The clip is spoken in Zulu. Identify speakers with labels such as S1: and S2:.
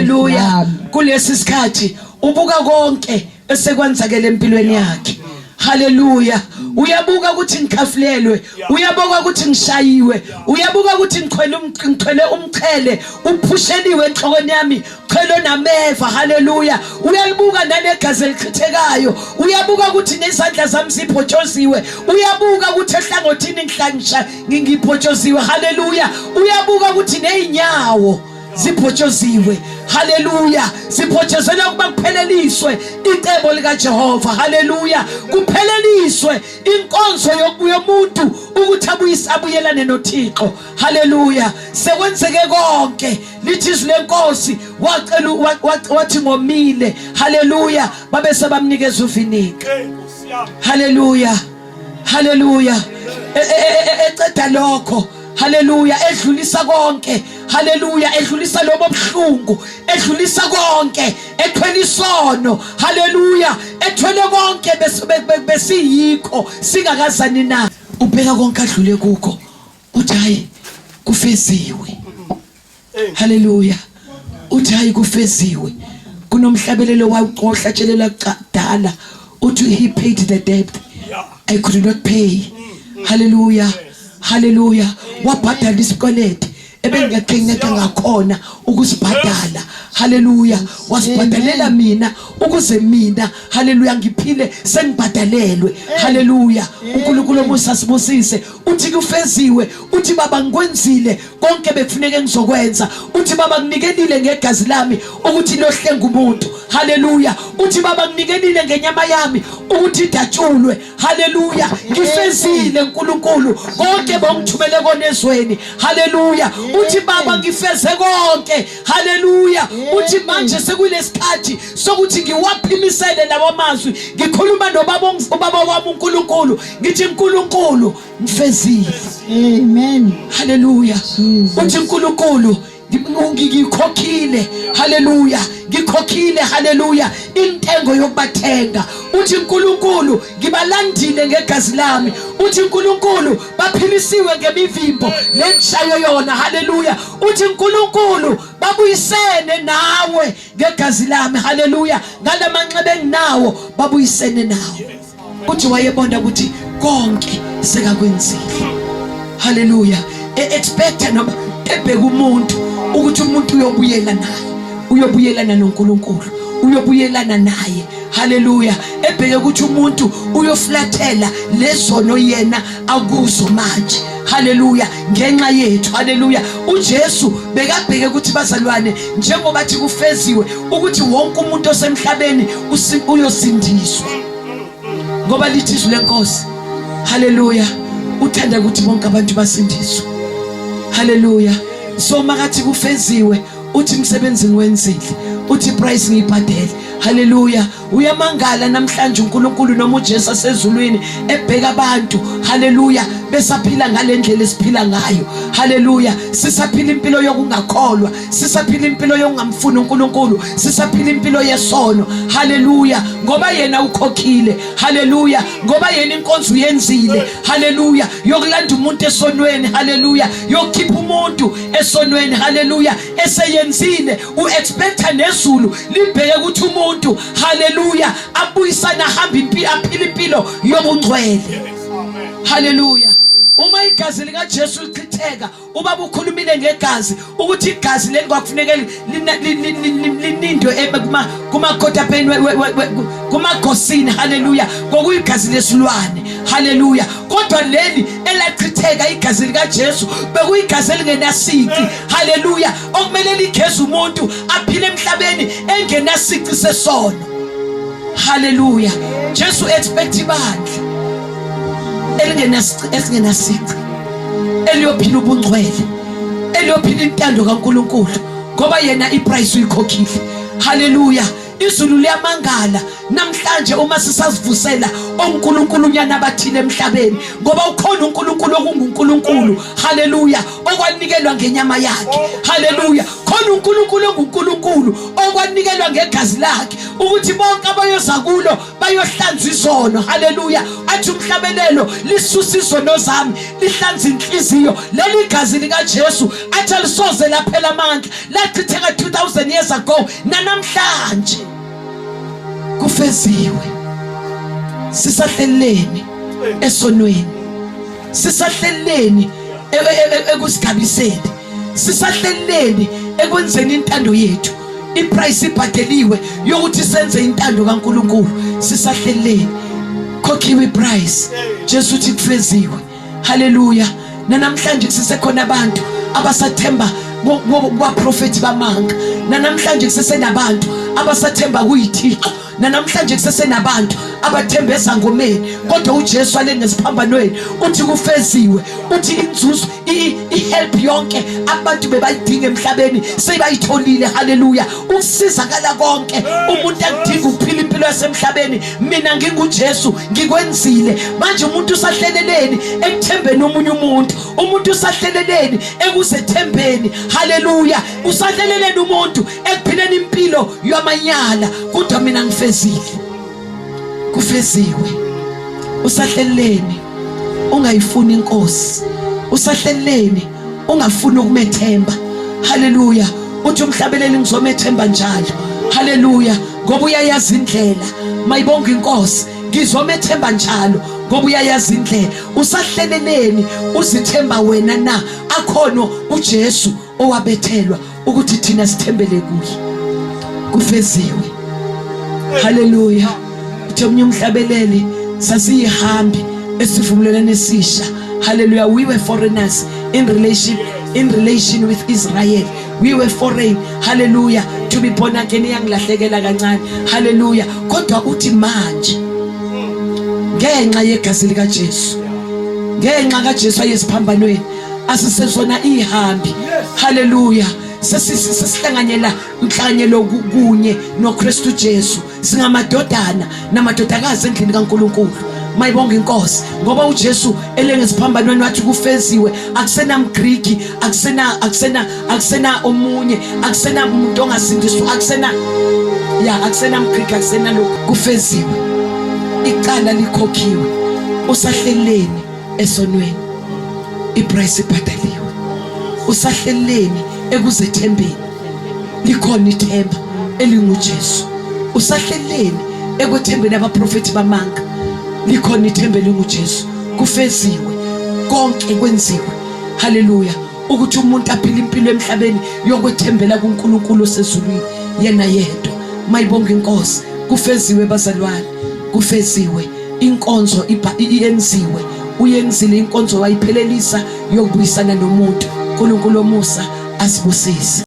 S1: Haleluya. Kulesi sikhathi ubuka konke esekwenzakele empilweni yakhe. Haleluya. Uyabuka ukuthi ngikhafulelwe, uyabuka ukuthi ngishayiwe, uyabuka ukuthi ngichwele ngichwele umchele, uphusheliwe enhlokweni yami, chelo nameva. Haleluya. Uyalibuka nalegazi elichithekayo, uyabuka ukuthi nezandla zami ziphotshoziwe, uyabuka ukuthi ehlangothini ngihlangisha ngiphotshoziwe. Haleluya. Uyabuka ukuthi nezinyawo ziphotshoziwe. Haleluya. Ziphotshozelwa ukuba kupheleliswe icebo likaJehova. Haleluya. Kupheleliswe inkonzo yomuntu ukuthi abuyise abuyelane noThixo. Haleluya. Sekwenzeke konke. Lithi izwi lenkosi wacela wathi ngomile. Haleluya. Babe sebamnikeza uviniga. Haleluya. Haleluya. E, e, e, eceda lokho. Haleluya, edlulisa konke. Haleluya, edlulisa lobo buhlungu, edlulisa konke, ethwele isono. Haleluya, ethwele konke besiyikho singakazani na. Ubheka konke adlule kukho. Uthi hayi kufeziwe. Haleluya. Uthi hayi kufeziwe. Kunomhlabelelo wawuhlatshelelwa kudala uthi he paid the debt I could not pay. Haleluya. Haleluya. Wabhadala isikwelede ebengekhe ngeke ngakhona ukusibhadala. Haleluya. Wasibhadalela mina ukuze mina haleluya ngiphile sengibhadalelwe. Haleluya. uNkulunkulu omusa sibusise. Uthi kufeziwe. Uthi baba ngikwenzile konke bekufuneka ngizokwenza. Uthi baba nginikelile ngegazi lami ukuthi lohlenga umuntu. Haleluya. Uthi baba nginikelile ngenyama yami ukuthi idatshulwe. Haleluya. Ngifezile uNkulunkulu konke bongithumele kona ezweni. Haleluya. Uthi baba ngifeze konke. Haleluya. Uthi manje sekulesikhathi sokuthi ngiwaphimisele lawa mazwi. Ngikhuluma nobaba ubaba wami uNkulunkulu. Ngithi uNkulunkulu ngifezile.
S2: Amen.
S1: Haleluya. Uthi uNkulunkulu ngikhokhile. Haleluya. Ngikhokhile. Haleluya. Intengo yokubathenga. Uthi uNkulunkulu ngibalandile ngegazi lami. Uthi uNkulunkulu baphilisiwe ngemivimbo nengishayo yona. Haleluya. Uthi uNkulunkulu babuyisene nawe ngegazi lami. Haleluya. Ngalamanxeba enginawo babuyisene nawe. Uthi wayebona ukuthi konke sekakwenzile. Haleluya. E-expecta noma ebheka umuntu ukuthi umuntu uyobuyela naye, uyobuyelana noNkulunkulu, uyobuyelana naye. Haleluya. Ebheke ukuthi umuntu uyoflathela lezono yena akuzo manje. Haleluya. Ngenxa yethu. Haleluya. uJesu bekabheke ukuthi bazalwane njengoba athi kufeziwe ukuthi wonke umuntu osemhlabeni uyosindiswa. Ngoba lithi izwi lenkosi. Haleluya. Uthanda ukuthi bonke abantu basindiswe. Haleluya. So makathi kufeziwe uthi umsebenzi ngiwenzile, uthi price ngiyibhadele. Haleluya. Uyamangala namhlanje uNkulunkulu noma uJesu asezulwini ebheka abantu. Haleluya. Besaphila ngalendlela esiphila ngayo. Haleluya. Sisaphila impilo yokungakholwa, sisaphila impilo yokungamfuni uNkulunkulu, sisaphila impilo yesono. Haleluya. Ngoba yena ukhokhile. Haleluya. Ngoba yena inkonzo uyenzile. Haleluya. Yokulanda umuntu esonweni. Haleluya. Yokukhipha umuntu esonweni. Haleluya. Eseyenzile uexpecta nezulu libheke ukuthi umuntu haleluya abuyisana ahambe impilo aphile impilo yobungcwele. Haleluya. Uma igazi likaJesu lichitheka, ubaba ukhulumile ngegazi ukuthi igazi leli kwakufuneka linindwe kumakotapeni kumagosini. Haleluya. Kwakuyigazi lesilwane. Haleluya. Kodwa leli elachitheka igazi likaJesu bekuyigazi elingenasici. Haleluya. Okumele ligeze umuntu aphile emhlabeni engenasici sesono. Haleluya. Jesu expect ibandla elingenasici, esingenasici, eliyophila ubungcwele, eliyophila intando kaNkulunkulu, ngoba yena iprice uyikhokhile. Haleluya. Izulu liyamangala namhlanje uma sisazivusela onkulunkulu nyana abathile emhlabeni, ngoba ukhona uNkulunkulu okunguNkulunkulu. Haleluya. Okwanikelwa ngenyama yakhe. Haleluya. Khona uNkulunkulu onguNkulunkulu okwanikelwa ngegazi lakhe. ukuthi bonke abayoza kulo bayohlanzwa izono. Haleluya. Athi umhlabelelo, lisusa izono zami, lihlanza inhliziyo. Leli gazi likaJesu athi alisoze laphela amandla, lachitheka 2000 years ago nanamhlanje kufeziwe. Sisahleleni esonweni, sisahleleni ekusigabiseni, sisahleleni ekwenzeni intando yethu. Iprice ibhadeliwe yokuthi senze intando kaNkuluNkulu. Sisahleleni, khokhiwe iprice. Jesu uthi kufeziwe. Haleluya. Nanamhlanje kusesekhona abantu abasathemba kubaprofethi bamanga. Nanamhlanje kusesenabantu abasathemba kuyithixo. Nanamhlanje kusesenabantu abathemba ezangomeni. Kodwa uJesu ale ngesiphambanweni uthi kufeziwe. Uthi inzuzo, i-help yonke abantu bebayidinga emhlabeni sebayitholile. Haleluya. Ukusizakala konke umuntu akudinga ukuphila impilo yasemhlabeni, mina nginguJesu ngikwenzile. Manje umuntu usahleleleni ekuthembeni omunye umuntu? Umuntu usahleleleni ekuzethembeni? Haleluya. Usahleleleni umuntu ekuphileni impilo yamanyala? Kodwa mina ngifezile, kufeziwe. Usahleleleni ungayifuni inkosi? Usahleleleni ungafuni ukumethemba? Haleluya. Uthi umhlabeleli, ngizomethemba njalo. Haleluya, ngoba uyayazi indlela. Mayibonga inkosi. Ngizomethemba njalo ngoba uyayazi indlela. Usahleleleni uzithemba wena na? Akhono uJesu owabethelwa ukuthi thina sithembele kuye. Kufeziwe. Haleluya. Uthe omunye umhlabeleli, sasiyihambi esivumelwaneni esisha. Haleluya. We were foreigners in relation with Israel. We were foreign. Haleluya. To be born again iyangilahlekela kancane. Haleluya. Kodwa uthi manje ngenxa yegazi likaJesu, ngenxa kaJesu ayesiphambanweni, asisezona ihambi. Haleluya. Sesihlanganyela inhlanganyelo kunye noKristu Jesu, singamadodana namadodakazi endlini kaNkuluNkulu. Mayibonga inkosi, ngoba uJesu elenge esiphambanweni wathi kufeziwe. AkusenamGriki, akusena akusena akusena omunye, akusena umuntu ongasindiswa, akusena ya akusena mGriki, akusena lokhu. Kufeziwe, icala likhokhiwe. Usahleleni esonweni? Iprice ibhadaliwe. Usahleleni ekuzethembeni? Likhona ithemba elinguJesu. Usahleleni ekwethembeni abaprofethi bamanga? Likhona ithemba elinguJesu. Kufeziwe, konke kwenziwe. Haleluya. Ukuthi umuntu aphile impilo emhlabeni yokwethembela kuNkulunkulu osezulwini yena yedwa. Mayibonga inkosi. Kufeziwe bazalwane, kufeziwe. Inkonzo iyenziwe, uyenzile inkonzo, wayiphelelisa yokubuyisana nomuntu. uNkulunkulu omusa asibusise.